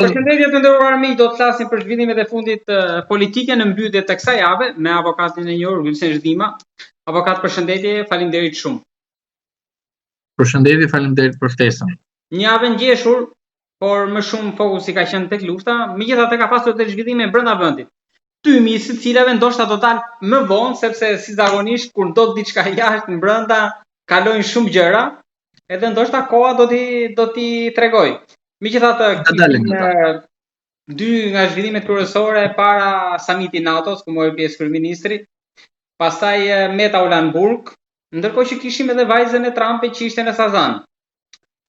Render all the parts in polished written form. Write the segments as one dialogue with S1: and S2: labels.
S1: Përshëndetje të nderuar miq, do të flasim për zhvillimet e fundit politike në mbyllje të kësaj jave me avokatin e njohur Gylsen Zhdima. Avokat, përshëndetje, faleminderit shumë.
S2: Përshëndetje, faleminderit për ftesën.
S1: Një javë e ngjeshur, por më shumë fokusi ka qenë tek lufta, megjithatë ka pasur edhe zhvillime brenda vendit. Tymi i së cilave ndoshta do dalë më vonë sepse si zakonisht kur ndodh diçka jashtë brenda kalojnë shumë gjëra, edhe ndoshta koha do t'i do t'i tregojë. Megjithatë, kishim dy nga zhvillimet kryesore para samitit NATO-s, ku mori pjesë kryeministri, pastaj Meta u la në burg, ndërkohë që kishim edhe vajzën e Trumpit që ishte në Sazan.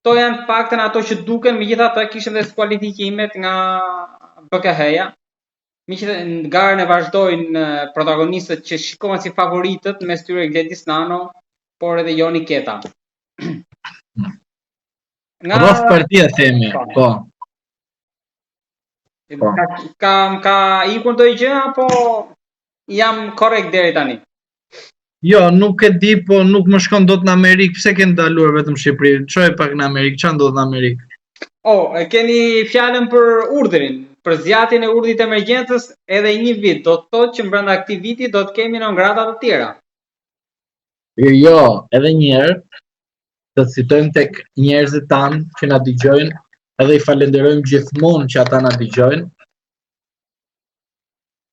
S1: Këto janë të paktën ato që duken, megjithatë kishim edhe skualifikimet nga BKH-ja. Megjithatë garën e vazhdojnë protagonistët që shikohen si favoritët mes tyre Gledis Nano, por edhe Joni Keta.
S2: Nga Rroftë partia themi, po. Po.
S1: po. Ka ka ka ikur ndonjë gjë apo jam korrekt deri tani?
S2: Jo, nuk e di, po nuk më shkon dot në Amerikë. Pse ke ndaluar vetëm në Shqipëri? Çoje pak në Amerikë, ç'a ndodh në
S1: Amerikë? Oh, e keni fjalën për urdhrin, për zgjatjen e urdhrit të emergjencës edhe një vit. Do të thotë që brenda këtij viti do të kemi non grata të tjera.
S2: Jo, jo, edhe një herë të citojmë tek njerëzit tanë që na dëgjojnë, edhe i falenderojmë gjithmonë që ata na dëgjojnë.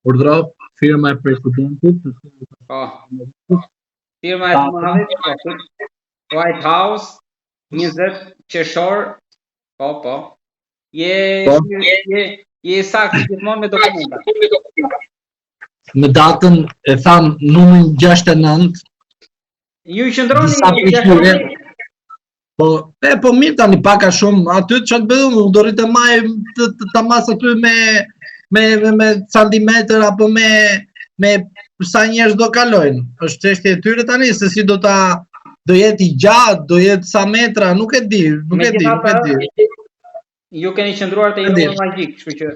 S2: Urdhro firma e presidentit.
S1: Po. Firma e të madhit, po. White House, 20 qershor. Po, po. Je po. je je, je i saktë gjithmonë me dokumenta.
S2: Në datën e thamë numrin 69
S1: Ju qëndroni disa prej tyre
S2: Po, e po mirë tani pak a shumë aty çfarë të bëj unë, do rri të maj të, të, të mas aty me me me, me centimetër apo me me sa njerëz do kalojnë. Është çështje e tyre tani se si do ta do jetë i gjatë, do jetë sa metra, nuk e di, nuk e di, nuk e
S1: di. Ju keni qëndruar te një numër magjik, kështu që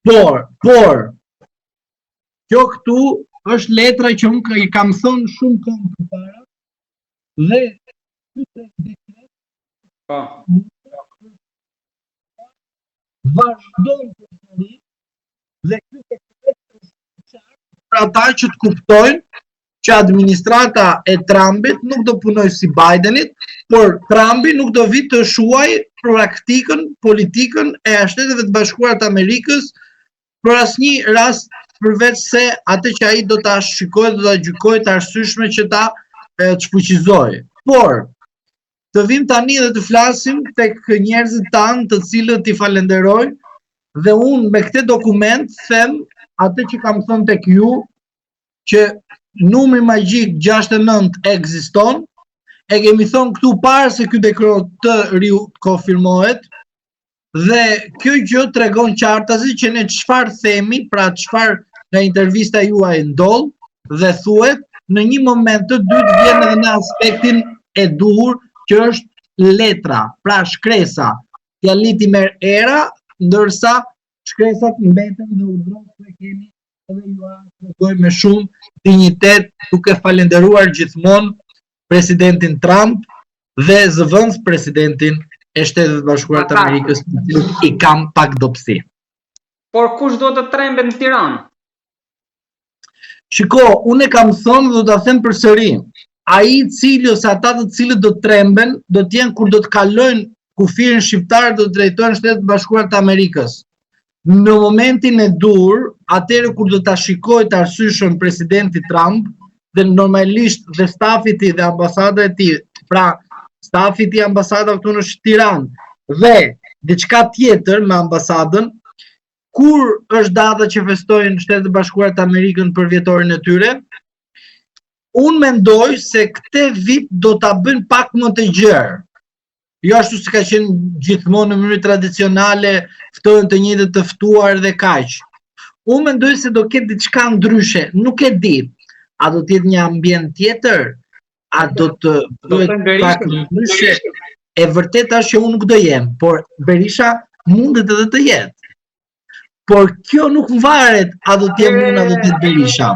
S2: Por, por kjo këtu është letra që unë i kam thënë shumë kohë përpara dhe po. Vazhdon përsëri dhe ky dekret është për ata që të kuptojnë që administrata e Trumpit nuk do punojë si Bidenit, por Trumpi nuk do vijë të shuajë praktikën, politikën e Shteteve të Bashkuara të Amerikës për asnjë rast përveç se atë që ai do ta shikojë, do ta gjykojë të arsyeshme që ta shfuqizojë. Por të vim tani dhe të flasim tek njerëzit tanë të cilët i falenderoj dhe unë me këtë dokument them atë që kam thënë tek ju që numri magjik 69 ekziston, e kemi thënë këtu para se ky dekret të rikonfirmohet, dhe kjo gjë tregon qartazi që ne çfarë themi, pra çfarë nga intervista juaj ndodh dhe thuhet në një moment të dytë vjen edhe në aspektin e duhur që është letra, pra shkresa. Fjalitë i merr era, ndërsa shkresat mbeten dhe urdhëron se kemi edhe jua tregoj me shumë dinjitet duke falenderuar gjithmonë presidentin Trump dhe zëvendës presidentin e Shteteve të Bashkuara të Amerikës, të cilët i kam pak dobësi.
S1: Por kush do të trembet në Tiranë?
S2: Shiko, unë e kam thënë dhe do ta them përsëri. Ai i cili ose ata të cilët do të tremben, do të jenë kur do të kalojnë kufirin shqiptar do të drejtohen Shtetet e Bashkuara të Amerikës. Në momentin e duhur, atëherë kur do ta shikojë të arsyeshëm presidenti Trump dhe normalisht dhe stafi i tij dhe ambasada e tij, pra stafi i tij ambasada këtu në Tiranë dhe diçka tjetër me ambasadën, kur është data që festojnë Shtetet e Bashkuara të Amerikën për vjetorin e tyre? Unë mendoj se këtë vit do ta bëjnë pak më të gjerë. Jo ashtu si ka qenë gjithmonë në mënyrë tradicionale, ftohen të njëjtët të ftuar dhe kaq. Unë mendoj se do ketë diçka ndryshe, nuk e di. A do të jetë një ambient tjetër? A do të bëhet pak ndryshe? E vërteta është që unë nuk do jem, por Berisha mundet edhe të jetë. Por kjo nuk varet a do të jem unë a do të jetë Berisha.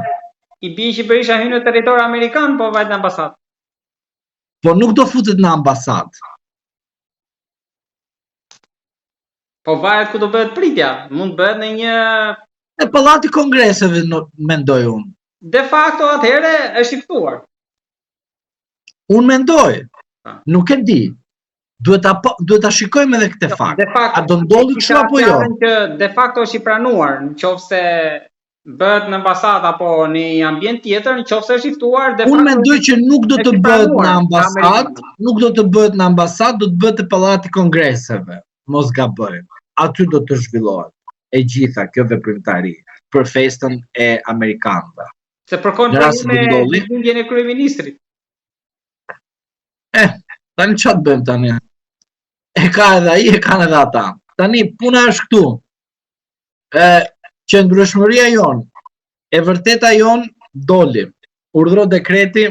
S1: I bie që Berisha hyn në territor amerikan, po vajt në ambasadë.
S2: Po nuk do futet në ambasadë.
S1: Po varet ku do bëhet pritja, mund të bëhet në
S2: një Në pallati kongreseve në, mendoj unë.
S1: De facto atëherë është i ftuar.
S2: Unë mendoj. Nuk e di. Duhet ta po, duhet ta shikojmë edhe këtë jo, fakt.
S1: De facto,
S2: a do ndodhi kështu apo jo?
S1: Që de facto është i pranuar, në qoftë se bëhet në ambasadë apo në një ambient tjetër, në qoftë se është i ftuar,
S2: de facto Unë mendoj që nuk do të bëhet në ambasadë, nuk do të bëhet në ambasadë, do të bëhet te pallati i kongreseve. Mos gaboj. Aty do të zhvillohet e gjitha kjo veprimtari për festën e amerikanëve.
S1: Se përkon për me lindjen e kryeministrit.
S2: Eh, tani ça të bëjmë tani? E ka edhe ai, e kanë edhe ata. Tani puna është këtu. E qëndrueshmëria jonë, e vërteta jonë doli. Urdhro dekreti,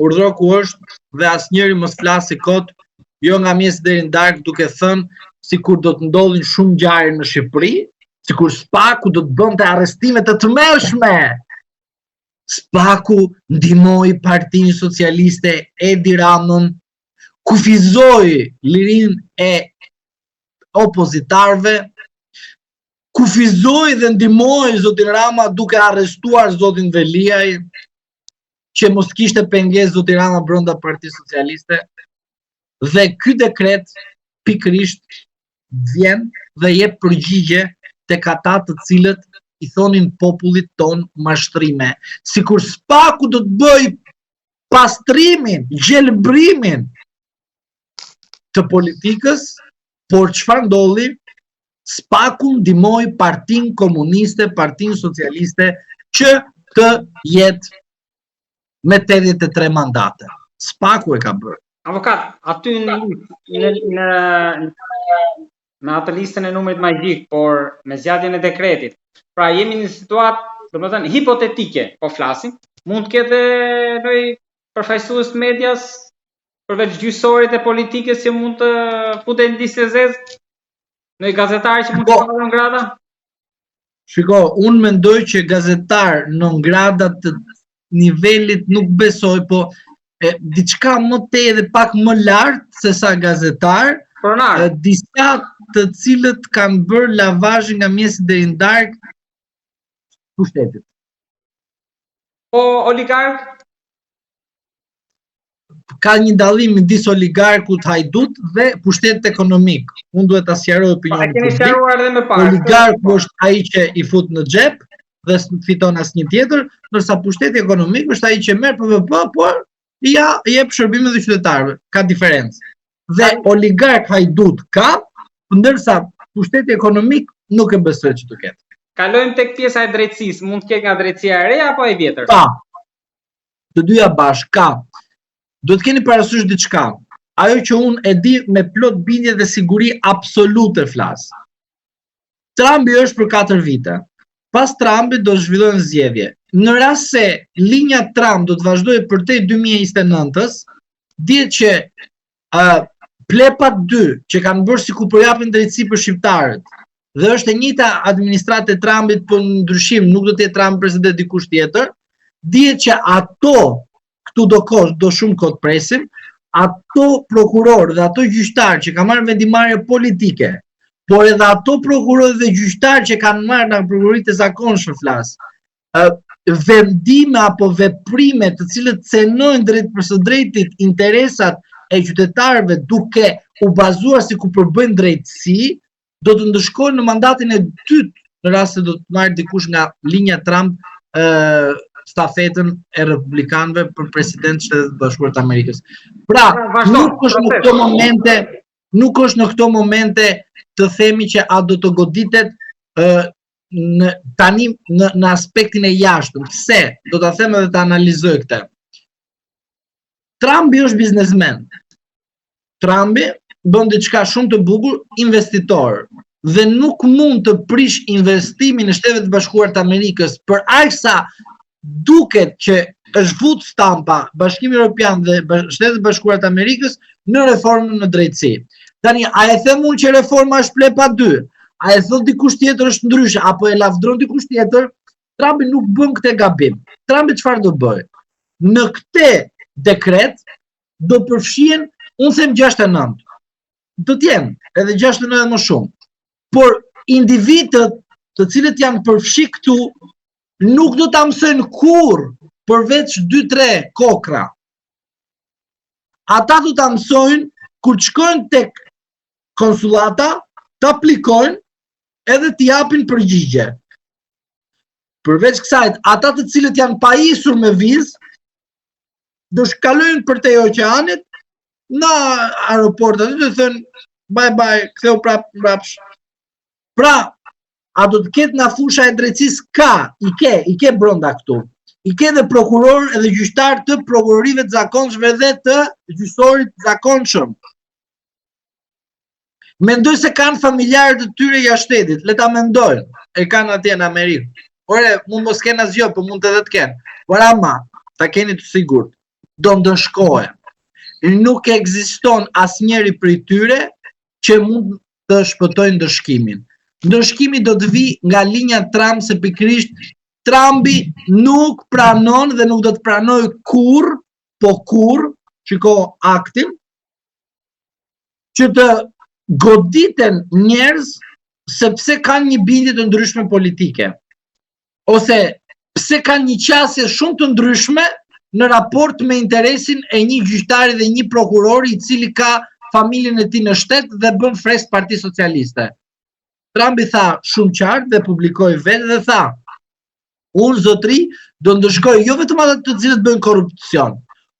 S2: urdhro ku është dhe asnjëri mos flasi kot, jo nga mëngjesi deri në darkë duke thënë sikur do të ndodhin shumë ngjarje në Shqipëri, sikur SPAK-u do të bënte arrestime të tmerrshme. SPAK-u ndihmoi Partinë Socialiste Edi Ramën, kufizoi lirinë e opozitarëve, kufizoi dhe ndihmoi zotin Rama duke arrestuar zotin Veliaj, që mos kishte pengesë zoti Rama brenda Partisë Socialiste. Dhe ky dekret pikërisht vjen dhe jep përgjigje tek ata të cilët i thonin popullit tonë mashtrime. Sikur SPAK-u do të bëjë pastrimin, gjelbrimin të politikës, por çfarë ndodhi? SPAK-u ndihmoi Partinë Komuniste, Partinë Socialiste që të jetë me 83 mandate. SPAK-u e ka bërë.
S1: Avokat, aty në në në në atë listën e numrit magjik, por me zgjatjen e dekretit. Pra jemi në situatë, domethënë hipotetike, po flasim, mund të ketë ndonjë përfaqësues të medias përveç gjyqësorit e politikës që mund të futet në listë e zezë? Ndonjë gazetar që mund të po. shpallet non grata?
S2: Shiko, unë mendoj që gazetar non grata të nivelit nuk besoj, po e, diçka më tej dhe pak më lart se sa gazetar,
S1: Pronar.
S2: E, disa të cilët kanë bërë lavazhin nga mëngjesi deri në darkë pushtetit.
S1: Po oligark?
S2: ka një dallim midis oligarkut hajdut dhe pushtetit ekonomik. Unë duhet ta sqaroj
S1: opinionin publik. Po, e kemi sqaruar edhe më parë.
S2: Oligarku është ai që i fut në xhep dhe s'fiton asnjë tjetër, ndërsa pushteti ekonomik është ai që merr PVP, por ia jep shërbimin dhe qytetarëve. Ka diferencë. Dhe oligark hajdut ka, ndërsa pushteti ekonomik nuk e besoj që të ketë.
S1: Kalojmë tek pjesa e drejtësisë, mund të ketë nga drejtësia e re apo e vjetër?
S2: Pa. Të dyja bashkë ka. Duhet të keni parasysh diçka. Ajo që unë e di me plot bindje dhe siguri absolute flas. Trumpi është për 4 vite. Pas Trumpit do të zhvillohen zgjedhje. Në rast se linja Trump do të vazhdojë përtej 2029-ës, dihet që uh, plepat 2 që kanë bërë sikur po japin drejtësi për shqiptarët, dhe është e njëjta administratë e Trumpit, po në ndryshim, nuk do të jetë Trump president dikush tjetër, dihet që ato këtu do kohë, do shumë kohë të presim, ato prokurorë dhe ato gjyqtarë që kanë marrë vendimmarrje politike, por edhe ato prokurorë dhe gjyqtarë që kanë marrë nga prokuroritë e zakonshme flas, vendime apo veprime të cilët cenojnë drejtpërsëdrejtit interesat e qytetarëve duke u bazuar sikur po bëjnë drejtësi, do të ndëshkohen në mandatin e dytë në rast se do të marrë dikush nga linja Trump ë stafetën e republikanëve për president të Shteteve të Bashkuara të Amerikës. Pra, pra nuk është në këto momente, nuk është në këto momente të themi që a do të goditet ë në tani në në aspektin e jashtëm. Pse? Do ta them edhe ta analizoj këtë. Trumpi është biznesmen. Trumpi bën diçka shumë të bukur, investitor dhe nuk mund të prish investimin e Shteteve të Bashkuara të Amerikës për aq sa duket që është vut stampa Bashkimi Evropian dhe Shtetet e Bashkuara të Amerikës në reformën në drejtësi. Tani, a e them unë që reforma është plepa 2? A e thot dikush tjetër është ndryshe apo e lavdron dikush tjetër? Trumpi nuk bën këtë gabim. Trumpi çfarë do bëjë? Në këtë dekret do përfshihen, unë them 69. Do të jenë edhe 69 më shumë. Por individët të cilët janë përfshi këtu nuk do ta mësojnë kurrë përveç 2-3 kokra. Ata do ta mësojnë kur të shkojnë tek konsullata, të aplikojnë edhe të japin përgjigje. Përveç kësaj, ata të cilët janë pajisur me vizë, do të kalojnë përtej oqeanit në aeroport aty do të thënë bye bye, ktheu prap mbrapsht. Pra, a do të ketë nga fusha e drejtësisë ka, i ke, i ke brenda këtu. I ke dhe prokurorë edhe gjyqtarë të prokurorive të zakonshme dhe të gjyqësorit të zakonshëm. Mendoj se kanë familjarë të tyre jashtë shtetit, le ta mendojnë. E kanë atje në Amerikë. Ore, mund mos kenë asgjë, po mund edhe të kenë. Por ama, ta keni të sigurt, do ndëshkohen. Nuk ekziston asnjëri prej tyre që mund të shpëtojë ndëshkimin. Ndëshkimi do të vijë nga linja Trump se pikërisht Trumpi nuk pranon dhe nuk do të pranojë kurrë, po kurrë, shiko aktin, që të goditen njerëz sepse kanë një bindje të ndryshme politike ose pse kanë një qasje shumë të ndryshme në raport me interesin e një gjyqtari dhe një prokurori i cili ka familjen e tij në shtet dhe bën fresk Partisë Socialiste. Trumpi tha shumë qartë dhe publikoi vetë dhe tha, Unë zotri do ndëshkoj jo vetëm ata të cilët bëjnë korrupsion,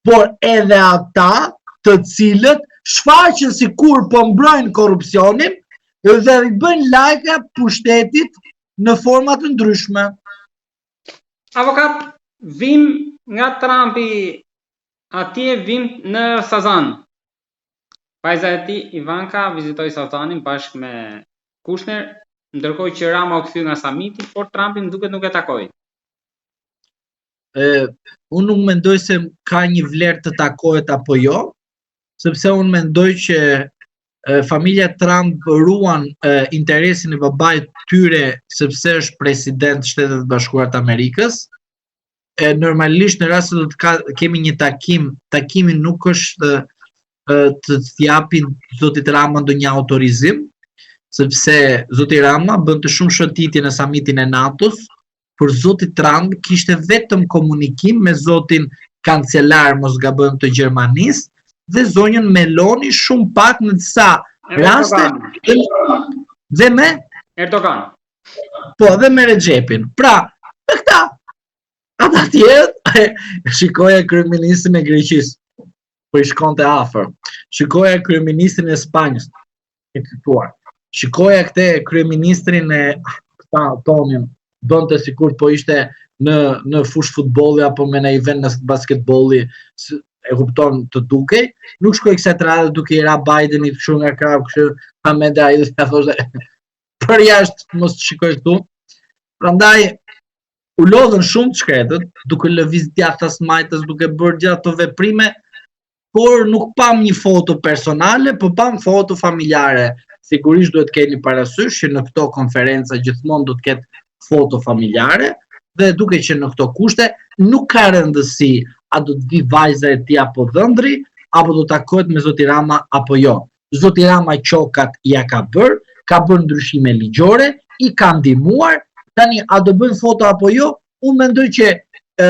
S2: por edhe ata të cilët shfaqen sikur po mbrojnë korrupsionin dhe i bëjnë lajka pushtetit në forma të
S1: ndryshme. Avokat, vim nga Trumpi atje vim në Sazan. Vajza e tij, Ivanka, vizitoi Sazanin bashkë me Kushner, ndërkohë që Rama u kthye nga samiti, por Trumpi më duket nuk e takoi.
S2: E, unë nuk mendoj se ka një vlerë të takohet apo jo, sepse unë mendoj që e, familja Trump ruan e, interesin e babait tyre sepse është president Shteteve të Bashkuara të Amerikës, e normalisht në rast se do të ka, kemi një takim, takimi nuk është të të japin zotit Rama ndonjë autorizim, sepse zoti Rama bënte shumë shëtitje në samitin e NATO-s, por zoti Trump kishte vetëm komunikim me zotin kancelar mos gabojmë të Gjermanisë dhe zonjën Meloni shumë pak në disa raste dhe, dhe me
S1: Erdogan.
S2: Po, dhe me Rexhepin. Pra, me këta, ata tjerët, shikoja kryeministrin e Greqisë, po i shkonte afër. Shikoja kryeministrin e Spanjës, e cituar. Shikoja këtë kryeministrin e këta tonin, bënte sikur po ishte në në fushë futbolli apo me në event në basketbolli, e kupton të dukej, nuk shkoi kësaj radhe duke i ra Bidenit kështu nga krahu, kështu pa mendë ai do të thoshte për jashtë mos të shikoj këtu. Prandaj u lodhën shumë të shkretët, duke lëviz djathtas majtas, duke bërë gjithë ato veprime, por nuk pam një foto personale, po pam foto familjare. Sigurisht duhet të keni parasysh që në këto konferenca gjithmonë do të ketë foto familjare dhe duke qenë në këto kushte nuk ka rëndësi a do të vijë vajza e tij apo dhëndri, apo do takohet me zoti Rama apo jo. Zoti Rama qokat ia ka bërë, ka bërë ndryshime ligjore, i ka ndihmuar, tani a do bëjnë foto apo jo, unë mendoj që e,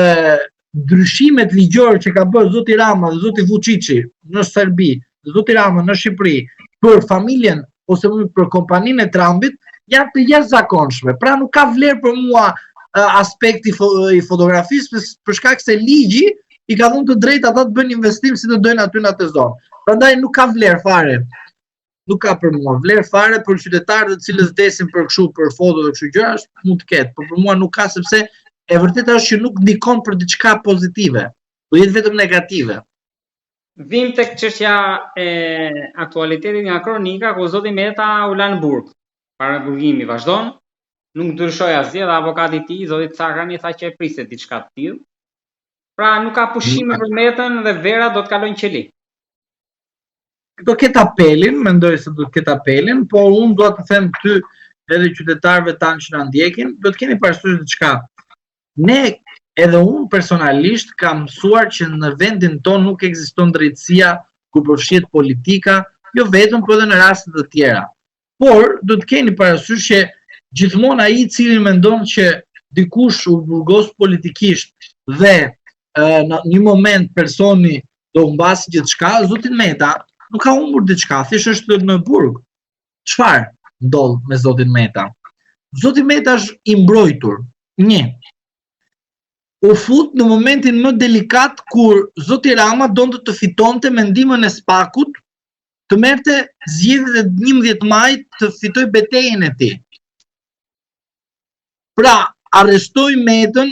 S2: ndryshimet ligjore që ka bërë zoti Rama dhe zoti Vuçiçi në Serbi, dhe zoti Rama në Shqipëri për familjen ose më për kompaninë e Trumpit janë të jashtëzakonshme. Pra nuk ka vlerë për mua aspekti i fotografisë për shkak se ligji i ka dhënë të drejtë ata të bëjnë investim si të dojnë aty në atë zonë. Prandaj nuk ka vlerë fare. Nuk ka për mua vlerë fare për qytetarët të cilët vdesin për kështu për foto dhe kështu gjëra, mund të ketë, por për mua nuk ka sepse e vërteta është që nuk ndikon për diçka pozitive, do jetë vetëm negative.
S1: Vim tek çështja e aktualitetit nga kronika ku zoti Meta u la në burg. Paraburgimi vazhdon, nuk ndryshoi asgjë dhe avokati i tij, zoti Cakrani tha që e priste diçka të tillë. Pra nuk ka pushime për Metën dhe vera do të kalojë në qeli.
S2: Do ketë apelin, mendoj se do të ketë apelin, por unë dua të them ty edhe qytetarëve tanë që na ndjekin, do të keni parasysh diçka. Ne edhe unë personalisht kam mësuar që në vendin tonë nuk ekziston drejtësia ku përfshihet politika, jo vetëm, por edhe në raste të tjera. Por do të keni parasysh që gjithmonë ai i cili mendon që dikush u burgos politikisht dhe e, në një moment personi do humbasë gjithçka, zoti Meta nuk ka humbur diçka, thjesht është në burg. Çfarë ndodh me zotin Meta? Zoti Meta është i mbrojtur. Një, u fut në momentin më delikat kur zoti Rama donte të fitonte me ndihmën e SPAK-ut, të merrte zgjedhjet e 11 majit të fitojë betejën e tij. Pra, arrestoi Metën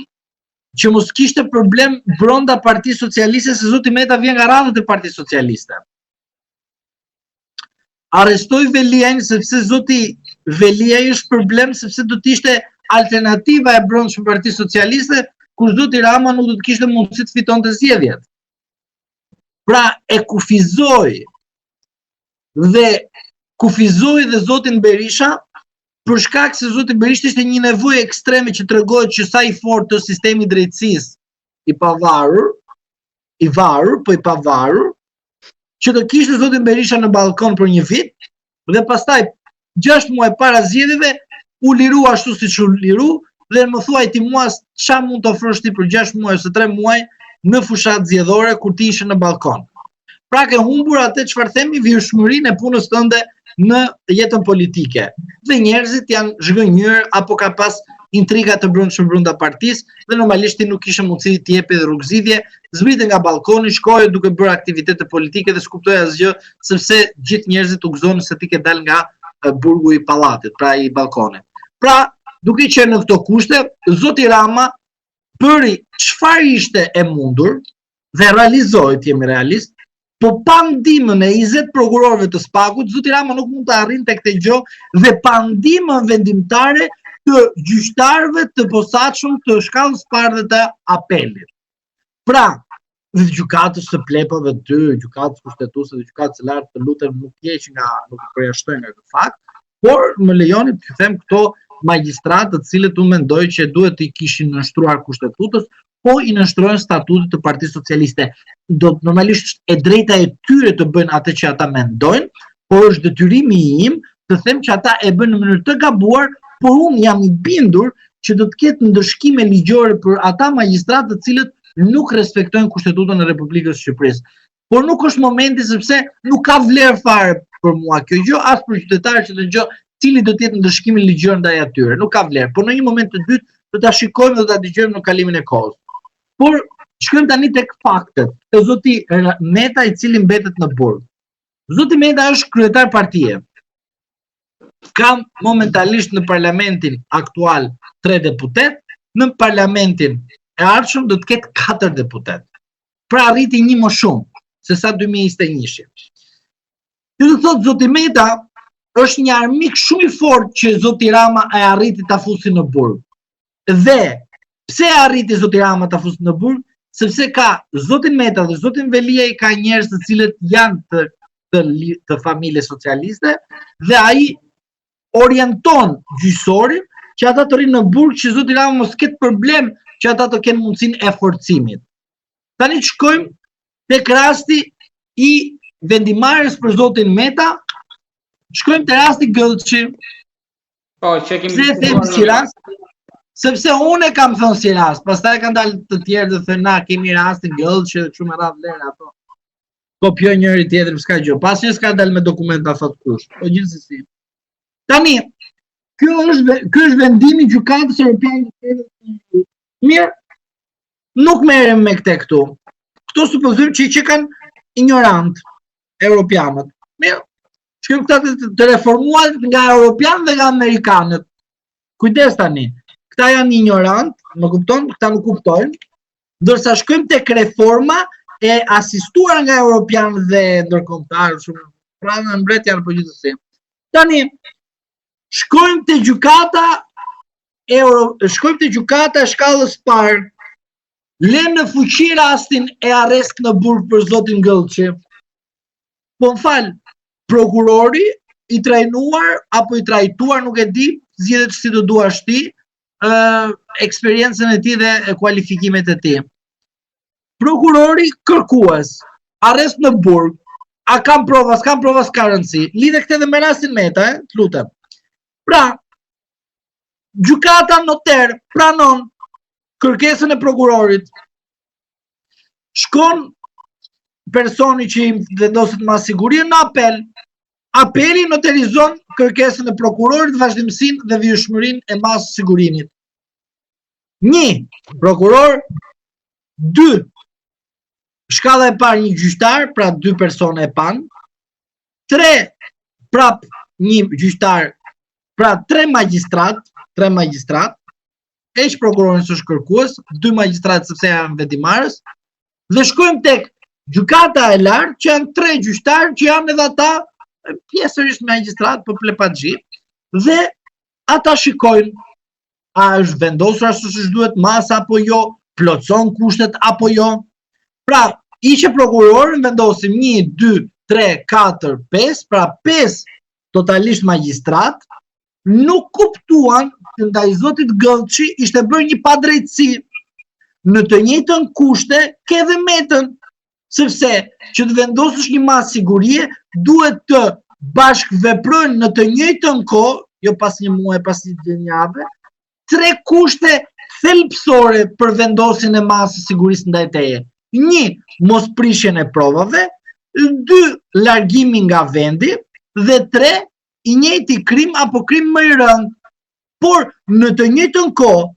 S2: që mos kishte problem brenda Partisë Socialiste se zoti Meta vjen nga radhët e Partisë Socialiste. Arrestoi Veliajn sepse zoti Veliaj është problem sepse do të ishte alternativa e brendshme e Partisë Socialiste kur zoti Rama nuk do të kishte mundësi të fitonte zgjedhjet. Pra e kufizoi dhe kufizoi dhe zotin Berisha për shkak se zoti Berisha ishte një nevojë ekstreme që tregohet që sa i fortë është sistemi i drejtësisë i pavarur, i varur, po i pavarur, që të kishte zotin Berisha në ballkon për një vit dhe pastaj 6 muaj para zgjedhjeve u liru ashtu siç u liru dhe më thuaj ti mua ça mund të ofrosh ti për 6 muaj ose 3 muaj në fushatë zgjedhore kur ti ishe në ballkon. Pra ke humbur atë çfarë themi vijueshmërinë e punës tënde në jetën politike. Dhe njerëzit janë zhgënjyer apo ka pas intriga të brendshme brenda partisë dhe normalisht ti nuk kishe mundësi të jepje rrugëzgjidhje, zbrite nga ballkoni, shkoje duke bërë aktivitete politike dhe s'kuptoje asgjë sepse gjithë njerëzit u gëzonin se ti ke dalë nga burgu i pallatit, pra i ballkonit. Pra, duke qenë në këto kushte, zoti Rama bëri çfarë ishte e mundur dhe realizoi, të jemi realist, po pa ndihmën e 20 prokurorëve të SPAK-ut, zoti Rama nuk mund të arrinte këtë gjë dhe pa ndihmën vendimtare të gjyqtarëve të posaçëm të shkallës parë dhe të apelit. Pra, dhe gjykatës së plepave dy, gjykatës kushtetuese dhe gjykatës së lartë, të lutem nuk heq nga nuk i përjashtoj nga ky fakt, por më lejoni të them këto magjistratë të cilët unë mendoj që duhet t'i kishin nënshtruar kushtetutës, po i nënshtrohen statutit të Partisë Socialiste. Do normalisht është e drejta e tyre të bëjnë atë që ata mendojnë, por është detyrimi im të them që ata e bëjnë në mënyrë të gabuar, por unë jam i bindur që do të ketë ndëshkime ligjore për ata magjistratë të cilët nuk respektojnë kushtetutën e Republikës së Shqipërisë. Por nuk është momenti sepse nuk ka vlerë fare për mua kjo gjë, as për qytetarët që të dëgjojnë cili do të jetë ndëshkimi ligjor ndaj atyre. Nuk ka vlerë. Por në një moment të dytë do ta shikojmë dhe do ta dëgjojmë në kalimin e kohës. Por shkojmë tani tek faktet. Te zoti Meta i cili mbetet në burg. Zoti Meta është kryetar partie. Ka momentalisht në parlamentin aktual 3 deputetë, në parlamentin e ardhshëm do të ketë 4 deputetë. Pra arriti një më shumë se sa 2021-shi. Kjo do të thotë zoti Meta është një armik shumë i fortë që zoti Rama e arriti ta fusi në burg. Dhe pse e arriti zoti Rama ta fusi në burg? Sepse ka zotin Meta dhe zotin Veliaj ka njerëz të cilët janë të të, të familjes socialiste dhe ai orienton gjyqësorin që ata të rrinë në burg që zoti Rama mos ketë problem që ata të kenë mundësinë e forcimit. Tani të shkojmë tek rasti i vendimmarrjes për zotin Meta, shkojmë te rasti Gëllçi.
S1: Po, që kemi
S2: Pse e them si rast? Sepse unë e kam thënë si rast, pastaj kanë dalë të tjerë dhe thënë na kemi rastin Gëllçi dhe kështu me radhë lëre ato. Kopjoj njëri tjetrin, s'ka gjë. Pas një s'ka dalë me dokumenta thot kush. Po gjithsesi. Tani, kjo është ky është vendimi i Gjykatës Europiane të Drejtave. Mirë, nuk merrem me këtë këtu. Këto supozojmë që që kanë injorantë europianët. Mirë, shkojmë këta të, të reformuar nga europianët dhe nga amerikanët. Kujdes tani, këta janë injorantë, më kupton, këta nuk kuptojnë, ndërsa shkojmë tek reforma e asistuar nga europianët dhe ndërkombëtarë, shumë pra në mbret janë po gjithsesi. Tani shkojmë te gjykata euro, shkojmë te gjykata e shkallës parë. Lë në fuqi rastin e arrest në burg për zotin Gëllçi. Po më fal, prokurori i trajnuar apo i trajtuar, nuk e di, zgjidhet si të duash ti, ë eksperiencën e tij dhe kualifikimet e tij. Prokurori kërkues, arrest në burg. A kam prova, s'kam prova, s'ka rëndësi. Lidhe këtë edhe me rastin Meta, e, të lutem. Pra, gjykata noter pranon kërkesën e prokurorit. Shkon personi që i vendoset masë sigurie në apel. Apeli noterizon kërkesën e prokurorit, vazhdimësinë dhe vijueshmërinë e masës sigurimit. Një, prokuror, dy, shkalla e parë një gjyqtar, pra dy persona e panë, tre, prap një gjyqtar, pra tre magjistratë, tre magjistratë, heq prokurorin s'është kërkues, dy magjistratë sepse janë vendimmarrës, dhe shkojmë tek gjykata e lartë që janë tre gjyqtarë që janë edhe ata pjesërisht magjistratë po plepaxhi dhe ata shikojnë a është vendosur ashtu siç duhet masa apo jo, plotëson kushtet apo jo. Pra, hiqe prokurorin vendosim 1 2 3 4 5, pra 5 totalisht magjistratë nuk kuptuan që ndaj zotit Gëllçi ishte bërë një padrejtësi. Në të njëjtën kushte ke dhe Metën, sepse që të vendosësh një masë sigurie duhet të bashkëveprojnë në të njëjtën kohë, jo pas një muaji, pas një jave, tre kushte thelbësore për vendosjen e masës sigurisë ndaj teje. Një, mos prishjen e provave, dy, largimin nga vendi dhe tre, i njëjti krim apo krim më i rëndë. Por në të njëjtën kohë,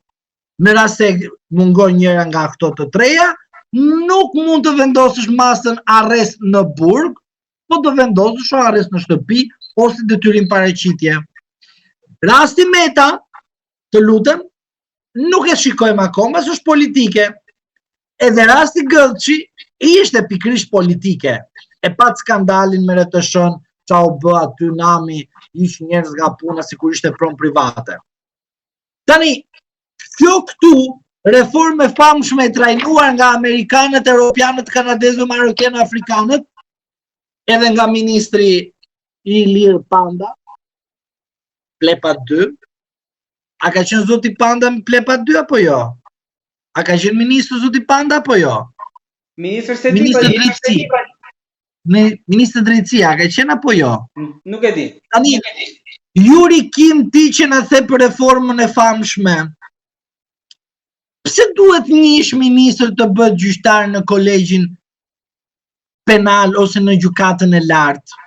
S2: në rast se mungon njëra nga këto të treja, nuk mund të vendosësh masën arrest në burg, po do vendosësh arrest në shtëpi ose detyrim paraqitje. Rasti Meta, të lutem, nuk e shikojmë akoma, se është politike. Edhe rasti Gëllçi ishte pikërisht politike. E patë skandalin me RTSH-n, ça u bë aty nami, ish njerëz nga puna sikur ishte pronë private. Tani, kjo këtu, reformë e famshme e trajnuar nga amerikanët, europianët, kanadezët, marokenët, afrikanët, edhe nga ministri Ilir Panda, Plepa 2, a ka qenë zoti Panda në Plepa 2 apo jo? A ka qenë ministër zoti Panda apo jo?
S1: Ministër s'e di,
S2: ministër drejtësi. Me ministër drejtësi, a ka qenë apo jo?
S1: Nuk e di.
S2: Tani, Juri Kim ti që na the për reformën e famshme. Pse duhet një ish ministër të bëhet gjyqtar në kolegjin penal ose në gjykatën e lartë?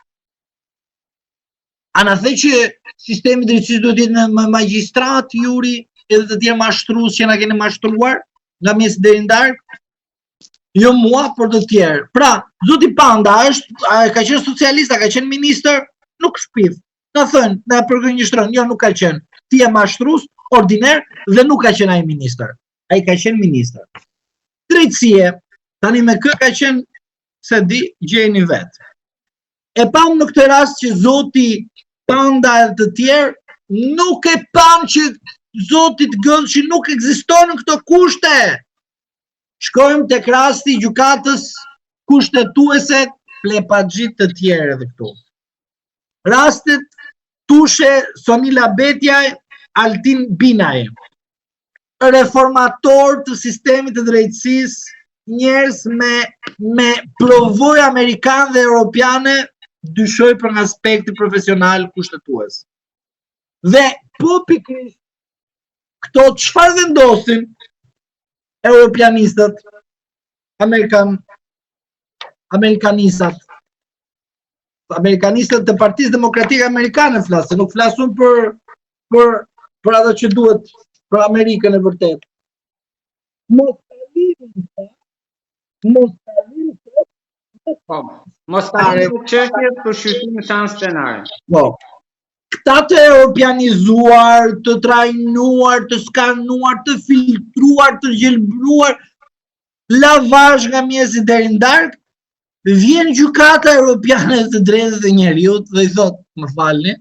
S2: A na the që sistemi i drejtësisë duhet të jetë me magjistratë, Juri, edhe të tjerë mashtrues që na keni mashtruar nga mëngjesi deri në darkë? Jo mua, por të tjerë. Pra, zoti Panda është, a ka qenë socialist, a ka qenë ministër? Nuk shpif. Na thënë, na përgënjeshtron, jo nuk ka qenë. Ti je mashtrues ordiner dhe nuk ka qenë ai ministër. Ai ka qenë ministër. Drejtësie, tani me kë ka qenë, s'e di, gjejeni vetë. E pamë në këtë rast që zoti Panda e të tjerë nuk e panë që zotit Gëllçi nuk ekziston në këto kushte. Shkojmë tek rasti i gjykatës kushtetuese plepaxhi të tjerë edhe këtu. Rastet Tushe, Sonila Bejtja, Altin Binaj. Reformatorë të sistemit të drejtësisë, njerëz me me përvojë amerikane dhe europiane, dyshoj për nga aspekti profesional kushtetues. Dhe po pikërisht këto çfarë vendosin europianistët, amerikan, amerikanistat, amerikanistët të Partisë Demokratike Amerikane flas, se nuk flas unë për për për ato që duhet për Amerikën e vërtetë. Mos kalim, mos
S1: kalim, po, mos kalim çështjet për shqyrtim në seancë plenare.
S2: Po. Këta të europianizuar, të trajnuar, të skanuar, të filtruar, të gjelbruar, lavazh nga mëngjesi deri në darkë, vjen gjykata europiane e të drejtave të njeriut dhe i thotë, më falni,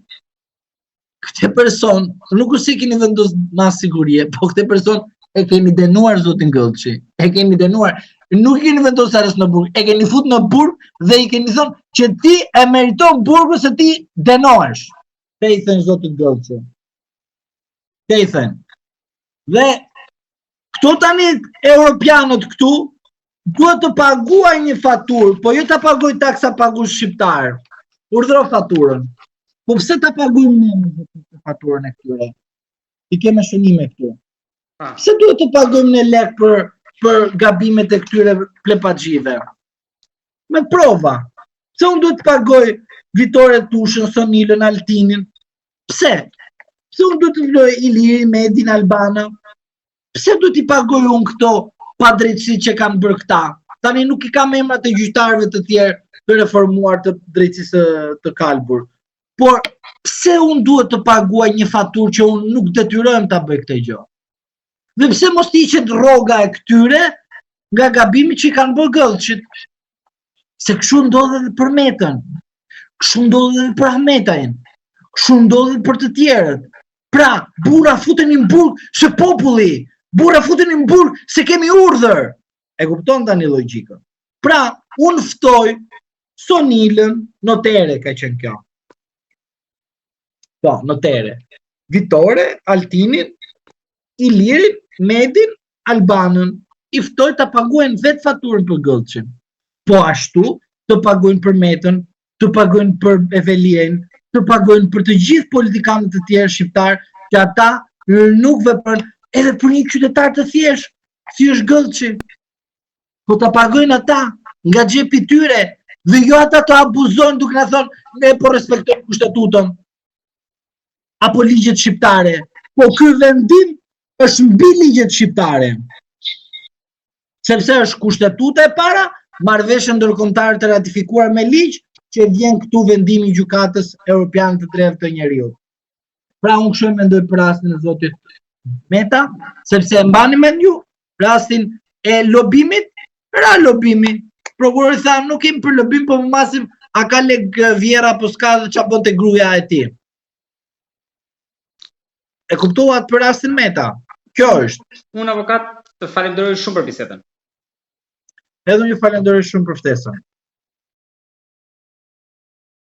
S2: këtë person nuk është se i keni vendos masë sigurie, po këtë person e keni dënuar zotin Gëllçi, e keni dënuar, nuk i keni vendos arrest në burg, e keni fut në burg dhe i keni thënë që ti e meriton burgun se ti dënohesh. Te i thënë zotit Gëllçi. Te i thënë. Dhe këto tani europianët këtu. Duhet të paguaj një faturë, po jo ta paguaj taksapagues shqiptar. Urdhëro faturën. Po pse ta paguajmë ne faturën e këtyre? I ke me shënime këtu. Pse duhet të paguajmë ne lek për për gabimet e këtyre plepaxhive? Me prova. Pse unë duhet të pagoj Vitore Tushën, Sonilën, Altinin? Pse? Pse unë duhet të vloj Ilirin, Medin, Albanën? Pse duhet t'i pagoj unë këto padrejtësi që kanë bërë këta? Tani nuk i kam emrat e gjyqtarëve të tjerë të reformuar të drejtësisë të kalbur. Por pse unë duhet të paguaj një faturë që unë nuk detyrohem ta bëj këtë gjë? Dhe pse mos të hiqet rroga e këtyre nga gabimi që i kanë bërë Gëllçit? Se kështu ndodh edhe për Metën, kështu ndodh edhe për Ahmetajn, kështu ndodh edhe për të tjerët. Pra, burra futeni në burg se populli, burra futeni në burg se kemi urdhër. E kupton tani logjikën. Pra, unë ftoj Sonilën, notere ka qenë kjo. Po, notere. Vitore, Altinin, Ilirin, Medin, Albanën. I ftoj ta paguajnë vetë faturën për Gëllçin. Po ashtu, të paguajnë për Metën, të paguajnë për Veliajn, të paguajnë për të gjithë politikanët të tjerë shqiptarë, që ata nuk veprojnë edhe për një qytetar të thjeshtë, si është Gëllçi. Po ta paguajnë ata nga xhepi i tyre dhe jo ata të abuzojnë duke na thënë ne po respektojmë kushtetutën apo ligjet shqiptare. Po ky vendim është mbi ligjet shqiptare. Sepse është kushtetuta e para, marrëveshje ndërkombëtare të ratifikuar me ligj që vjen këtu vendimi i Gjykatës Europiane të Drejtave të Njeriut. Pra unë kështu e mendoj për rastin e zotit Meta, sepse e mbani mend ju rastin e lobimit, ra lobimi. Prokurori tha nuk kemi për lobim, po masim a ka lek vjehrra apo s'ka dhe ça bënte gruaja e tij. E kuptuat për rastin Meta. Kjo është.
S1: Unë avokat të falenderoj shumë për bisedën.
S2: Edhe unë ju falenderoj shumë për ftesën.